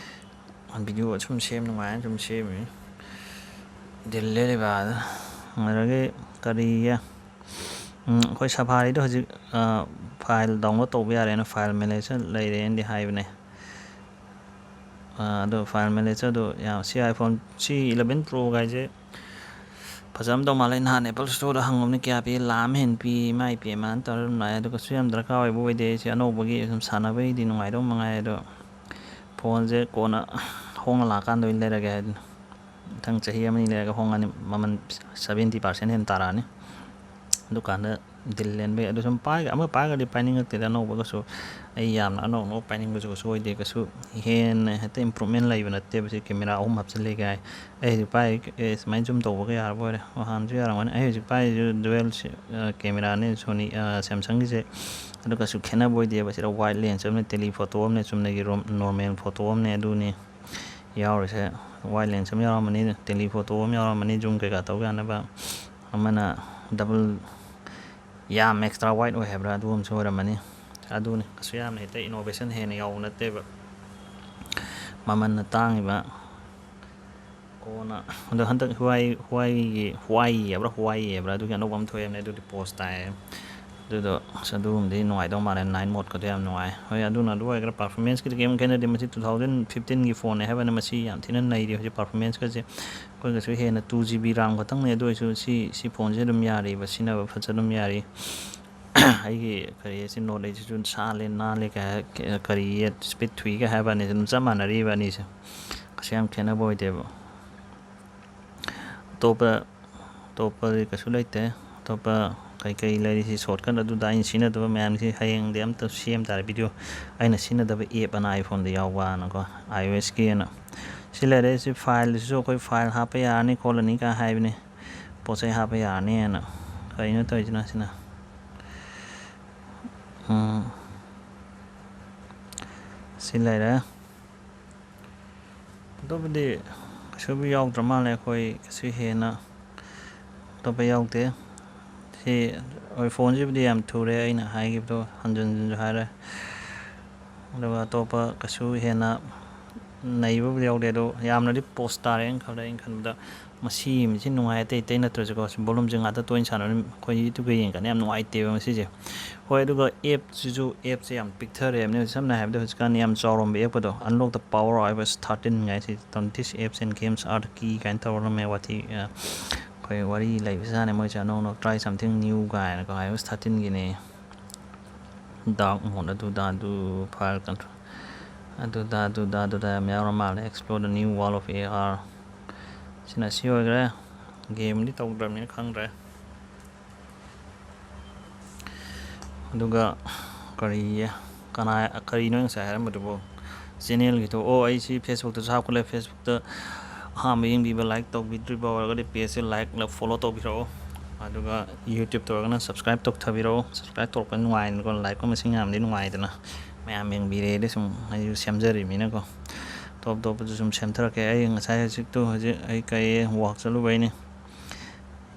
Video ꯑꯁꯨꯝ ꯁꯦꯝ, ꯅꯨꯡꯉꯥꯏꯅ ꯁꯨꯝ ꯁꯦꯝꯃꯤ꯫ ꯗꯤꯜ ꯂꯦꯜꯂꯤꯕ ꯑꯗ꯫ ꯑꯗꯒꯤ ꯀꯔꯤꯌꯦ? ꯎꯝ, ꯑꯩꯈꯣꯏ Safariꯗ ꯍꯧꯖꯤꯛ, ꯑ, file download ꯇꯧꯕ ꯌꯥꯔꯦꯅ file manager ꯂꯩꯔꯦꯅꯗꯤ ꯍꯥꯏꯕꯅꯦ꯫ ꯑ, ꯑꯗꯣ file managerꯗꯣ ꯌꯥꯝ, ꯁꯤ iPhone, ꯁꯤ eleven Pro ꯒꯥꯏꯁꯦ ꯐꯖꯔꯝꯗꯧ ꯃꯥꯜꯂꯦ꯫ ꯅꯍꯥꯟ Apple Storeꯗ ꯍꯪꯉꯨꯕꯅꯤ, ꯀꯌꯥ ꯄꯤ? ꯂꯥꯛ ꯑꯃ ꯍꯦꯟꯅ ꯄꯤ, ꯏꯃꯥꯏ ꯄꯦꯝꯃ ꯇꯧꯔ ꯑꯗꯨꯝ ꯂꯥꯛꯑꯦ꯫ ꯑꯗꯨ ꯀꯩꯁꯨ ꯌꯥꯝ ꯗꯔꯀꯥꯔ ꯑꯣꯏꯕ ꯑꯣꯏꯗꯦ꯫ ꯁꯤ ꯑꯅꯧꯕꯒꯤ ꯁꯨꯝ ꯁꯥꯟꯅꯕꯒꯤꯗꯤ ꯅꯨꯡꯉꯥꯏꯗꯧ ꯃꯉꯥꯏ꯫ ꯑꯗꯣ phoneꯁꯦ ꯀꯣꯟꯅ ꯍꯣꯡꯅ ꯂꯥꯛꯑꯀꯥꯟꯗ ꯑꯣꯏꯅ ꯂꯩꯔꯒꯦ ꯍꯥꯏꯗꯨꯅ꯫ ꯃꯊꯪ ꯆꯍꯤ ꯑꯃꯅꯤ ꯂꯩꯔꯒ ꯍꯣꯡꯉꯅꯤ, ꯃꯃꯜ seventy percent ꯍꯦꯟꯅ ꯇꯥꯔꯛꯑꯅꯤ꯫ ꯑꯗꯨꯀꯥꯟꯗ ꯗꯤꯜ ꯂꯦꯟꯕ ꯌꯥꯏ꯫ ꯑꯗꯨ ꯁꯨꯝ ꯄꯥꯏꯒ-, ꯑꯃ ꯄꯥꯏꯔꯒꯗꯤ ꯄꯥꯏꯅꯤꯡꯉꯛꯇꯦꯗ ꯑꯅꯧꯕꯒꯁꯨ꯫ ꯑꯩ ꯌꯥꯝꯅ ꯑꯅꯧ ꯑꯅꯧꯕ ꯄꯥꯏꯅꯤꯡꯕꯁꯨ ꯀꯩꯁꯨ ꯑꯣꯏꯗꯦ꯫ ꯀꯩꯁꯨ ꯍꯦꯟꯅ ꯍꯦꯛꯇ improvement ꯂꯩꯕ ꯅꯠꯇꯦꯕ꯫ ꯁꯤ camera ꯑꯍꯨꯝ ꯍꯥꯞꯆꯤꯜꯂꯦ ꯀꯥꯏ꯫ ꯑꯩ ꯍꯧꯖꯤꯛ ꯄꯥꯏꯔꯤ, ꯑꯦ, ꯁꯨꯃꯥꯏꯅ zoom ꯇꯧꯕꯒ ꯌꯥꯔꯕ ꯑꯣꯏꯔꯦ꯫ ꯑꯣ, ꯍꯥꯟꯅꯁꯨ ꯌꯥꯔꯝꯒꯅꯤ꯫ ꯑꯩ ꯍꯧꯖꯤꯛ ꯄꯥꯏꯔꯤꯁꯤꯁꯨ dual ꯁꯤ-, ꯑ, cameraꯅꯤ, Sony, ꯑ, Samsungꯒꯤꯁꯦ꯫ ꯑꯗꯨ ꯀꯩꯁꯨ ꯈꯦꯠꯅꯕ ꯑꯣꯏꯗꯦꯕ꯫ ꯁꯤꯗ wide lens ꯑꯃꯅꯦ, telephoto ꯑꯃꯅꯦ, ꯆꯨꯝꯅꯒꯤ ꯔꯣꯝ-, normal photo ꯑꯃꯅꯦ, ꯑꯗꯨꯅꯤ ꯌꯥꯎꯔꯤꯁꯦ꯫ Wide lens ꯑꯃ ꯌꯥꯎꯔꯝꯃꯅꯤ, telephoto ꯑꯃ ꯌꯥꯎꯔꯝꯃꯅꯤ, zoom ꯀꯩꯀꯥ ꯇꯧ ꯌꯥꯅꯕ꯫ ꯑꯃꯅ double, ꯌꯥꯝ extra wide ꯑꯣꯏ ꯍꯥꯏꯕ꯭ꯔꯥ, ꯑꯗꯨ ꯑꯃꯁꯨ ꯑꯣꯏꯔꯝꯃꯅꯤ꯫ ꯑꯗꯨꯅꯤ, ꯀꯩꯁꯨ ꯌꯥꯝꯅ ꯍꯦꯛꯇ innovation ꯍꯦꯟꯅ ꯌꯥꯎꯕ ꯅꯠꯇꯦꯕ꯫ ꯃꯃꯜꯅ ꯇꯥꯡꯉꯤꯕ꯫ ꯀꯣꯟꯅ, ꯑꯗꯣ ꯍꯟꯗꯛ Huawei, Huaweiꯒꯤ, Huawei ꯍꯥꯏꯕ꯭ꯔꯥ, Huawei ꯍꯥꯏꯕ꯭ꯔꯥ, ꯑꯗꯨꯒꯤ ꯑꯅꯧꯕ ꯑꯃ ꯊꯣꯛꯑꯦꯕꯅꯦ, ꯑꯗꯨꯗꯤ post ꯇꯥꯏꯌꯦ꯫ ꯑꯗꯨꯗꯣ, ꯑꯁ, ꯑꯗꯨꯒꯨꯝꯕꯗꯤ ꯅꯨꯡꯉꯥꯏꯗꯧ ꯃꯥꯜꯂꯦ, night modeꯀꯗꯣ ꯌꯥꯝ ꯅꯨꯡꯉꯥꯏ꯫ ꯍꯣꯏ, ꯑꯗꯨꯅ ꯑꯗꯨ ꯑꯣꯏꯒꯦꯔꯥ, performanceꯀꯤꯗꯤ ꯀꯩꯝ ꯈꯦꯠꯅꯗꯦ꯫ ꯃꯁꯤ two thousand fifteenꯒꯤ phoneꯅꯦ ꯍꯥꯏꯕꯅꯤ, ꯃꯁꯤ ꯌꯥꯝ ꯊꯤꯅ ꯅꯩꯔꯤ ꯍꯧꯖꯤꯛ performanceꯀꯁꯦ꯫ ꯑꯩꯈꯣꯏꯒꯁꯨ ꯍꯦꯟꯅ two GB RAM ꯈꯛꯇꯪꯅꯦ, ꯑꯗꯨ ꯑꯣꯏꯔꯁꯨ ꯁꯤ, ꯁꯤ phoneꯁꯦ ꯑꯗꯨꯝ ꯌꯥꯔꯤꯕ, ꯁꯤꯖꯤꯟꯅꯕ ꯐꯖ ꯑꯗꯨꯝ ꯌꯥꯔꯤ꯫ ꯑꯩꯒꯤ ꯀꯔꯤ, ꯁꯤ Note eightꯁꯤꯁꯨ ꯁꯥꯜꯂꯦ, ꯅꯥꯜꯂꯦ ꯀꯩ ꯍꯥꯏ-, ꯀꯔꯤ, speed ꯊꯨꯏꯒ ꯍꯥꯏꯕ ꯑꯅꯤꯁꯦ ꯑꯗꯨꯝ ꯆꯞ ꯃꯥꯟꯅꯔꯤꯕ ꯑꯅꯤꯁꯦ, ꯀꯩꯁꯨ ꯌꯥꯝ ꯈꯦꯠꯅꯕ ꯑꯣꯏꯗꯦꯕ꯫ ꯑꯇꯣꯞꯄ, ꯑꯇꯣꯞꯄꯗꯤ ꯀꯩꯁꯨ ꯂꯩꯇꯦ꯫ ꯑꯇꯣꯞꯄ ꯀꯩꯀꯩ ꯂꯩꯔꯤ? ꯁꯤ shortcut ꯑꯗꯨꯗ ꯑꯩꯅ ꯁꯤꯖꯤꯟꯅꯗꯕ ꯃꯌꯥꯝꯁꯤ ꯍꯌꯦꯡꯗꯤ ꯑꯝꯇ ꯁꯦꯝ ꯇꯥꯔꯦ video꯫ ꯑꯩꯅ ꯁꯤꯖꯤꯟꯅꯗꯕ app ꯑꯅ iPhoneꯗ ꯌꯥꯎꯕꯅꯀꯣ, iOSꯀꯤ ꯑꯅ꯫ ꯁꯤ ꯂꯩꯔꯦ꯫ ꯁꯤ fileꯁꯤꯁꯨ ꯑꯩꯈꯣꯏ file ꯍꯥꯞꯄ ꯌꯥꯔꯅꯤ ꯈꯣꯠꯂꯅꯤ ꯀꯥꯏ ꯍꯥꯏꯕꯅꯤ, ꯄꯣꯠ ꯆꯩ ꯍꯥꯞꯄ ꯌꯥꯔꯅꯤꯅ꯫ ꯀꯩꯅꯣ ꯇꯧꯔꯤꯁꯤꯅ ꯁꯤꯅ? ꯎꯝ, ꯁꯤ ꯂꯩꯔꯦ꯫ ꯑꯇꯣꯞꯄꯗꯤ ꯀꯩꯁꯨꯕꯨ ꯌꯥꯎꯗ꯭ꯔ ꯃꯥꯜꯂꯦ꯫ ꯑꯩꯈꯣꯏ ꯀꯩꯁꯨ ꯍꯦꯟꯅ ꯑꯇꯣꯞꯄ ꯌꯥꯎꯗꯦ꯫ ꯁꯤ ꯑꯩꯈꯣꯏ ꯐꯣꯟꯁꯤꯕꯨꯗꯤ ꯌꯥꯝ ꯊꯨꯔꯦ, ꯑꯩꯅ ꯍꯥꯏꯈꯤꯕꯗꯣ ꯍꯟꯖꯤꯟ ꯍꯟꯖꯤꯟꯁꯨ ꯍꯥꯏꯔꯦ꯫ ꯑꯗꯨꯒ ꯑꯇꯣꯞꯄ ꯀꯩꯁꯨ ꯍꯦꯟꯅ ꯅꯩꯕꯕꯨꯗꯤ ꯌꯥꯎꯗꯦ꯫ ꯑꯗꯣ ꯌꯥꯝꯅꯗꯤ ꯄꯣꯁ ꯇꯥꯔꯦ ꯑꯩꯅ ꯈꯟꯕꯗ꯫ ꯑꯩꯅ ꯈꯟꯕꯗ ꯃꯁꯤ ꯃꯤꯁꯤ ꯅꯨꯡꯉꯥꯏ, ꯑꯇꯩ ꯑꯇꯩ ꯅꯠꯇ꯭ꯔꯁꯨꯀꯣ꯫ ꯁꯤ ꯕꯣꯂꯨꯝꯁꯦ ꯉꯥꯛꯇ ꯇꯣꯏꯅ ꯁꯥꯟꯅꯕꯅꯤ, ꯑꯩꯈꯣꯏ ꯌꯨꯇ꯭ꯌꯨꯕꯀ ꯌꯦꯡꯉꯀꯥꯟꯗ ꯌꯥꯝ ꯅꯨꯡꯉꯥꯏꯇꯦꯕ ꯃꯁꯤꯁꯦ꯫ ꯍꯣꯏ, ꯑꯗꯨꯒ ꯑꯦꯞꯁꯤꯁꯨ, ꯑꯦꯞꯁꯦ ꯌꯥꯝ ꯄꯤꯛꯊꯔꯦꯕꯅꯦ꯫ ꯁꯝꯅ ꯍꯥꯏꯔꯕꯗ ꯍꯧꯖꯤꯛꯀꯥꯟ ꯌꯥꯝ ꯆꯥꯎꯔꯝꯕ ꯑꯦꯞꯀꯗꯣ, Unlock the Power iOS thirteen ꯍꯥꯏꯁꯤ, "Turn this apps and games are the key" ꯀꯥꯏꯅ ꯇꯧꯔꯝꯃꯦ꯫ ꯋꯥꯊꯤ, ꯑ, ꯑꯩꯈꯣꯏ ꯋꯥꯔꯤ ꯂꯩꯕꯖꯥꯠꯅꯦ ꯃꯣꯏꯁꯦ, ꯑꯅꯧ ꯑꯅꯧ "Try something new" ꯀꯥꯏꯅꯀꯣ, iOS thirteen ꯒꯤꯅꯦ꯫ Dark mode ꯑꯗꯨꯗ ꯑꯗꯨ, file control ꯑꯗꯨꯗ ꯑꯗꯨꯗ ꯑꯗꯨꯗ ꯌꯥꯝ ꯌꯥꯎꯔ ꯃꯥꯜꯂꯦ꯫ "Explore the new world of A R"꯫ ꯁꯤꯅ ꯁꯤ ꯑꯣꯏꯈ꯭ꯔꯦ꯫ ꯒꯦꯝꯗꯤ ꯇꯧꯗ꯭ꯔꯕꯅꯤꯅ ꯈꯪꯗ꯭ꯔꯦ꯫ ꯑꯗꯨꯒ ꯀꯔꯤ, ꯀꯅꯥ, ꯀꯔꯤꯅꯣ ꯑꯩ ꯉꯁꯥꯏ ꯍꯥꯏꯔꯝꯕꯗꯨꯕꯨ? ꯆꯦꯅꯦꯜꯒꯤꯗꯣ, ꯑꯣ, ꯑꯩ ꯁꯤ Facebook-ꯇꯁꯨ ꯍꯥꯞꯀꯠꯂꯦ꯫ Facebook-ꯇ ꯑꯍꯥꯟꯕ ꯌꯦꯡꯕꯤꯕ, like ꯇꯧꯕꯤꯗ꯭ꯔꯤꯕ ꯑꯣꯏꯔꯒꯗꯤ page-ꯁꯦ like, follow ꯇꯧꯕꯤꯔꯛꯑꯣ꯫ ꯑꯗꯨꯒ YouTube-ꯇ ꯑꯣꯏꯔꯒꯅ subscribe ꯇꯧꯊꯕꯤꯔꯛꯑꯣ꯫ Subscribe ꯇꯧꯔꯛꯄ ꯅꯨꯡꯉꯥꯏꯗꯅꯀꯣ, like-ꯀꯨꯝꯕ ꯃꯁꯤꯡ ꯌꯥꯝꯗꯤ ꯅꯨꯡꯉꯥꯏꯗꯅ, ꯃꯌꯥꯝ ꯌꯦꯡꯕꯤꯔꯦꯗꯤ ꯁꯨꯝ ꯑꯩꯁꯨ ꯁꯦꯝꯖꯔꯤꯕꯅꯤꯅꯀꯣ꯫ ꯇꯣꯞ ꯇꯣꯞꯄꯁꯨ ꯁꯨꯝ ꯁꯦꯝꯊꯔꯛꯀꯦ꯫ ꯑꯩ ꯉꯁꯥꯏ ꯍꯧꯖꯤꯛꯇꯨ, ꯍꯧꯖꯤꯛ ꯑꯩ ꯀꯩ walk ꯆꯠꯂꯨꯕꯩꯅꯤ꯫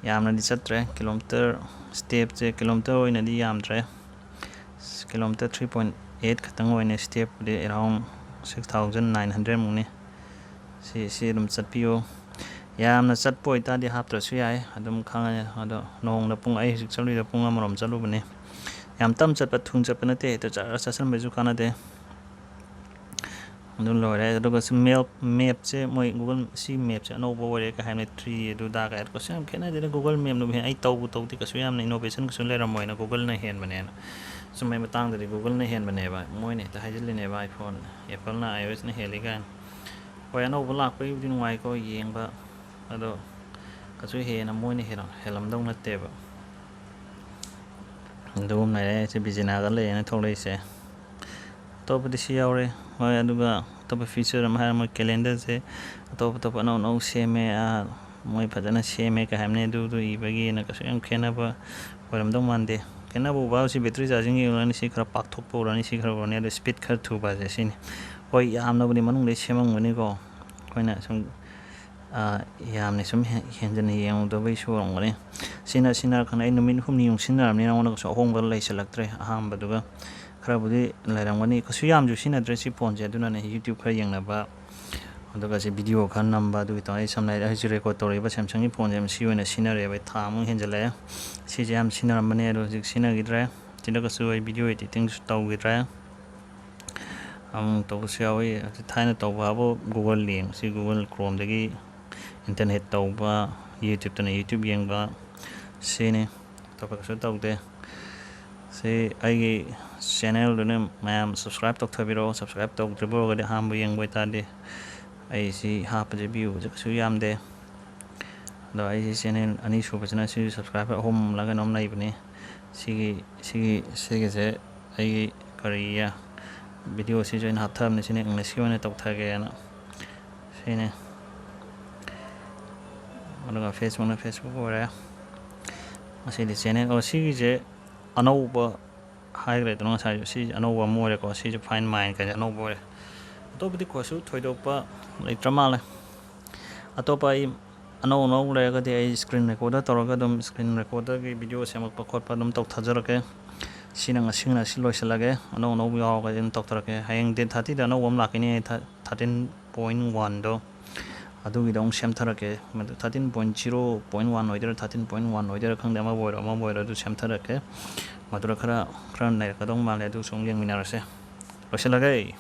ꯌꯥꯝꯅꯗꯤ ꯆꯠꯇ꯭ꯔꯦ, kilometre, step-ꯁꯦ kilometre ꯑꯣꯏꯅꯗꯤ ꯌꯥꯝꯗ꯭ꯔꯦ꯫ Kilometre three point eight ꯈꯛꯇꯪ ꯑꯣꯏꯅ, step-ꯄꯨꯗꯤ around six thousand nine hundred ꯃꯨꯛꯅꯤ꯫ ꯁꯤ, ꯁꯤ ꯑꯗꯨꯝ ꯆꯠꯄꯤꯌꯨ꯫ ꯌꯥꯝꯅ ꯆꯠꯄ ꯑꯣꯏꯇꯥꯔꯗꯤ ꯍꯥꯞꯇ꯭ꯔꯁꯨ ꯌꯥꯏ, ꯑꯗꯨꯝ ꯈꯪꯉꯅꯤ꯫ ꯑꯗꯣ ꯅꯣꯡꯃꯗ ꯄꯨꯡ, ꯑꯩ ꯍꯧꯖꯤꯛ ꯆꯠꯂꯨꯏꯗꯣ ꯄꯨꯡ ꯑꯃꯔꯣꯝ ꯆꯠꯂꯨꯕꯅꯤ꯫ ꯌꯥꯝ ꯇꯞ ꯆꯠꯄ, ꯊꯨꯅ ꯆꯠꯄ ꯅꯠꯇꯦ, ꯍꯦꯛꯇ ꯖꯔ ꯆꯠꯁꯟꯕꯩꯁꯨ ꯀꯥꯟꯅꯗꯦ꯫ ꯑꯗꯨ ꯂꯣꯏꯔꯦ꯫ ꯑꯗꯨꯒ ꯁꯤ map, map-ꯁꯦ ꯃꯣꯏ Google, ꯁꯤ map-ꯁꯦ ꯑꯅꯧꯕ ꯑꯣꯏꯔꯦ ꯀꯥꯏ ꯍꯥꯏꯕꯅꯤ, three ꯑꯗꯨꯗ ꯀꯥꯏ꯫ ꯀꯩꯁꯨ ꯌꯥꯝ ꯈꯦꯠꯅꯗꯦꯗ Google Map-ꯅꯕꯨ ꯍꯦꯟꯅ꯫ ꯑꯩ ꯇꯧꯕꯨ ꯇꯧꯗꯦ, ꯀꯩꯁꯨ ꯌꯥꯝꯅ innovation ꯀꯩꯁꯨ ꯂꯩꯔꯝꯃꯣꯏꯅ, Google-ꯅ ꯍꯦꯟꯕꯅꯦꯅ꯫ ꯁꯨꯝꯕꯩ ꯃꯇꯥꯡꯗꯗꯤ Google-ꯅ ꯍꯦꯟꯕꯅꯦꯕ, ꯃꯣꯏꯅ ꯍꯦꯛꯇ ꯍꯥꯏꯖꯤꯜꯂꯤꯅꯦꯕ, iPhone, Apple-ꯅ iOS-ꯅ ꯍꯦꯜꯂꯤ ꯀꯥꯏꯅ꯫ ꯍꯣꯏ, ꯑꯅꯧꯕ ꯂꯥꯛꯄꯒꯤꯕꯨꯗꯤ ꯅꯨꯡꯉꯥꯏꯀꯣ ꯌꯦꯡꯕ, ꯑꯗꯣ ꯀꯩꯁꯨ ꯍꯦꯟꯅ ꯃꯣꯏꯅ ꯍꯦꯜꯂꯝ-, ꯍꯦꯜꯂꯝꯗꯧ ꯅꯠꯇꯦꯕ꯫ ꯑꯗꯨꯒꯨꯝ ꯂꯩꯔꯦ꯫ ꯁꯤ ꯕꯤꯖꯤꯅꯥꯒ ꯂꯩꯌꯦꯅ ꯊꯣꯛꯂꯛꯏꯁꯦ꯫ ꯑꯇꯣꯞꯄꯗꯤ ꯁꯤ ꯌꯥꯎꯔꯦ꯫ ꯍꯣꯏ, ꯑꯗꯨꯒ ꯑꯇꯣꯞꯄ feature ꯑꯃ ꯍꯥꯏꯔ, ꯃꯣꯏ calendar-ꯁꯦ ꯑꯇꯣꯞ ꯑꯇꯣꯞꯄ ꯑꯅꯧ ꯑꯅꯧ ꯁꯦꯝꯃꯦ꯫ ꯑꯥ, ꯃꯣꯏ ꯐꯖꯅ ꯁꯦꯝꯃꯦ ꯀꯩ ꯍꯥꯏꯕꯅꯤ, ꯑꯗꯨꯗꯨ ꯏꯕꯒꯤꯅ ꯀꯩꯁꯨ ꯌꯥꯝ ꯈꯦꯠꯅꯕ ꯑꯣꯏꯔꯝꯗꯧ ꯃꯥꯟꯗꯦ꯫ ꯈꯦꯠꯅꯕ ꯎꯕ ꯍꯥꯏꯕꯁꯤ ꯕꯦꯇ꯭ꯔꯤ ꯆꯥꯔꯖꯤꯡꯒꯤ ꯑꯣꯏꯔꯅꯤ, ꯁꯤ ꯈꯔ ꯄꯥꯛꯊꯣꯛꯄ ꯑꯣꯏꯔꯅꯤ, ꯁꯤ ꯈꯔ ꯑꯣꯏꯔꯅꯤ, ꯑꯗꯣ ꯁ꯭ꯄꯤꯠ ꯈꯔ ꯊꯨꯕ ꯍꯥꯏꯁꯦ ꯁꯤꯅꯤ꯫ ꯍꯣꯏ, ꯌꯥꯝꯅꯕꯨꯗꯤ ꯃꯅꯨꯡꯗꯩ ꯁꯦꯝꯃꯝꯒꯅꯤꯀꯣ, ꯑꯩꯈꯣꯏꯅ ꯁꯨꯝ, ꯑꯥ, ꯌꯥꯝꯅ ꯁꯨꯝ ꯍꯦ-, ꯍꯦꯟꯖꯟꯅ ꯌꯦꯡꯉꯨꯗꯕꯩꯁꯨ ꯑꯣꯏꯔꯝꯒꯅꯤ꯫ ꯁꯤꯅ, ꯁꯤꯅ ꯈꯪꯗꯦ, ꯑꯩ ꯅꯨꯃꯤꯠ ꯍꯨꯝꯅꯤ ꯌꯨꯡꯁꯤꯟꯅꯔꯕꯅꯤ, ꯅꯉꯣꯟꯗ ꯀꯩꯁꯨ ꯑꯍꯣꯡꯕ ꯂꯩꯁꯤꯜꯂꯛꯇ꯭ꯔꯦ ꯑꯍꯥꯟꯕꯗꯨꯒ꯫ ꯈꯔꯕꯨꯗꯤ ꯂꯩꯔꯝꯒꯅꯤ, ꯀꯩꯁꯨ ꯌꯥꯝꯁꯨ ꯁꯤꯖꯤꯟꯅꯗ꯭ꯔꯦ ꯁꯤ ꯐꯣꯟꯁꯦ, ꯑꯗꯨꯅꯅꯦ YouTube ꯈꯔ ꯌꯦꯡꯅꯕ, ꯑꯗꯨꯒ ꯁꯤ ꯚꯤꯗꯤꯑꯣ ꯈꯔ ꯅꯝꯕ, ꯑꯗꯨꯒꯤ ꯇꯧꯔ ꯑꯩ ꯁꯝꯅ ꯍꯥꯏꯔꯕꯗ ꯑꯩꯁꯨ ꯔꯦꯀꯣꯔꯗ ꯇꯧꯔꯛꯏꯕ ꯁꯦꯝꯁꯪꯒꯤ ꯐꯣꯟꯁꯦ ꯁꯤ ꯑꯣꯏꯅ ꯁꯤꯖꯤꯟꯅꯔꯦꯕ, ꯑꯩ ꯊꯥ ꯑꯃꯨꯛ ꯍꯦꯟꯖꯜꯂꯛꯑꯦ꯫ ꯁꯤꯁꯦ ꯌꯥꯝ ꯁꯤꯖꯤꯟꯅꯔꯝꯕꯅꯦ, ꯑꯗꯣ ꯍꯧꯖꯤꯛ ꯁꯤꯖꯤꯟꯅꯈꯤꯗ꯭ꯔꯦ꯫ ꯁꯤꯗꯒꯁꯨ ꯑꯩ ꯚꯤꯗꯤꯑꯣ ꯏꯗꯤꯇꯤꯡꯁꯨ ꯇꯧꯈꯤꯗ꯭ꯔꯦ꯫ ꯑꯃꯨꯛ ꯇꯧꯕꯁꯨ ꯌꯥꯎꯏ꯫ ꯍꯧꯖꯤꯛ ꯊꯥꯏꯅ ꯇꯧꯕ ꯍꯥꯏꯕꯨ Google ꯌꯦꯡ-, ꯁꯤ Google Chromeꯗꯒꯤ ꯏꯟꯇꯔꯅꯦꯠ ꯇꯧꯕ, YouTubeꯇꯅ YouTube ꯌꯦꯡꯕ, ꯁꯤꯅꯤ꯫ ꯑꯇꯣꯞꯄ ꯀꯩꯁꯨ ꯇꯧꯗꯦ꯫ ꯁꯤ ꯑꯩꯒꯤ ꯆꯦꯅꯦꯜꯗꯨꯅ ꯃꯌꯥꯝ subscribe ꯇꯧꯊꯕꯤꯔꯛꯑꯣ꯫ Subscribe ꯇꯧꯗ꯭ꯔꯤꯕ ꯑꯣꯏꯔꯒꯗꯤ, ꯑꯍꯥꯟꯕ ꯌꯦꯡꯕ ꯑꯣꯏꯇꯥꯔꯗꯤ, ꯑꯩ ꯁꯤ ꯍꯥꯞꯄꯁꯦ viewꯁꯦ ꯀꯩꯁꯨ ꯌꯥꯝꯗꯦ꯫ ꯑꯗꯣ ꯑꯩꯁꯤ ꯆꯦꯅꯦꯜ ꯑꯅꯤꯁꯨꯕꯁꯤꯅ ꯁꯤ subscriber ꯑꯍꯨꯝꯂ ꯀꯩꯅꯣꯝ ꯂꯩꯕꯅꯤ꯫ ꯁꯤꯒꯤ, ꯁꯤꯒꯤ, ꯁꯤꯒꯤꯁꯦ ꯑꯩꯒꯤ ꯀꯔꯤꯌꯦ, ꯚꯤꯗꯤꯑꯣꯁꯤꯁꯨ ꯑꯩꯅ ꯍꯥꯞꯊꯕꯅꯤ꯫ ꯁꯤꯅ Englishꯀꯤ ꯑꯣꯏꯅ ꯇꯧꯊꯒꯦꯅ꯫ ꯁꯤꯅꯤ꯫ ꯑꯗꯨꯒ Facebookꯅ Facebook ꯑꯣꯏꯔꯦ꯫ ꯉꯁꯤꯗꯤ ꯆꯦꯅꯦꯜ, ꯑꯣ, ꯁꯤꯒꯤꯁꯦ ꯑꯅꯧꯕ ꯍꯥꯏꯈ꯭ꯔꯦꯗꯅ ꯉꯁꯥꯏꯁꯨ꯫ ꯁꯤ ꯑꯅꯧꯕ ꯑꯃ ꯑꯣꯏꯔꯦꯀꯣ꯫ ꯁꯤꯁꯨ Find My ꯀꯥꯏꯅ ꯑꯅꯧꯕ ꯑꯣꯏꯔꯦ꯫ ꯑꯇꯣꯞꯄꯗꯤ ꯀꯩꯁꯨ ꯊꯣꯏꯗꯣꯛꯄ ꯂꯩꯇ꯭ꯔ ꯃꯥꯜꯂꯦ꯫ ꯑꯇꯣꯞꯄ ꯑꯩ ꯑꯅꯧ ꯑꯅꯧꯕ ꯂꯩꯔꯒꯗꯤ ꯑꯩ screen recorder ꯇꯧꯔꯒ ꯑꯗꯨꯝ screen recorderꯒꯤ ꯚꯤꯗꯤꯑꯣ ꯁꯦꯝꯃꯛꯄ ꯈꯣꯠꯄ ꯑꯗꯨꯝ ꯇꯧꯊꯖꯔꯛꯀꯦ꯫ ꯁꯤꯅ ꯉꯁꯤ, ꯉꯁꯤ ꯂꯣꯏꯁꯤꯜꯂꯒꯦ꯫ ꯑꯅꯧ ꯑꯅꯧꯕ ꯌꯥꯎꯔꯒꯗꯤ ꯑꯗꯨꯝ ꯇꯧꯊꯔꯛꯀꯦ꯫ ꯍꯌꯦꯡ date thirtyꯗ ꯑꯅꯧꯕ ꯑꯃ ꯂꯥꯛꯀꯅꯤ, ꯊꯥꯔꯇꯤꯟ ꯄꯣꯏꯟ ꯋꯥꯟꯗꯣ꯫ ꯑꯗꯨꯒꯤꯗꯣ ꯑꯃꯨꯛ ꯁꯦꯝꯊꯔꯛꯀꯦ꯫ ꯃꯗꯨ thirteen point zero point one ꯑꯣꯏꯗꯣꯏꯔꯥ, thirteen point one ꯑꯣꯏꯗꯣꯏꯔꯥ ꯈꯪꯗꯦ, ꯑꯃꯕꯨ ꯑꯣꯏꯔꯣ ꯑꯃꯕꯨ ꯑꯣꯏꯔꯣ, ꯑꯗꯨ ꯁꯦꯝꯊꯔꯛꯀꯦ꯫ ꯃꯗꯨꯗ ꯈꯔ, ꯈꯔ ꯅꯩꯔꯛꯀꯗꯧ ꯃꯥꯜꯂꯦ꯫ ꯑꯗꯨꯁꯨ ꯑꯃꯨꯛ ꯌꯦꯡꯃꯤꯟꯅꯔꯁꯦ꯫ ꯂꯣꯏꯁꯤꯜꯂꯒꯦ꯫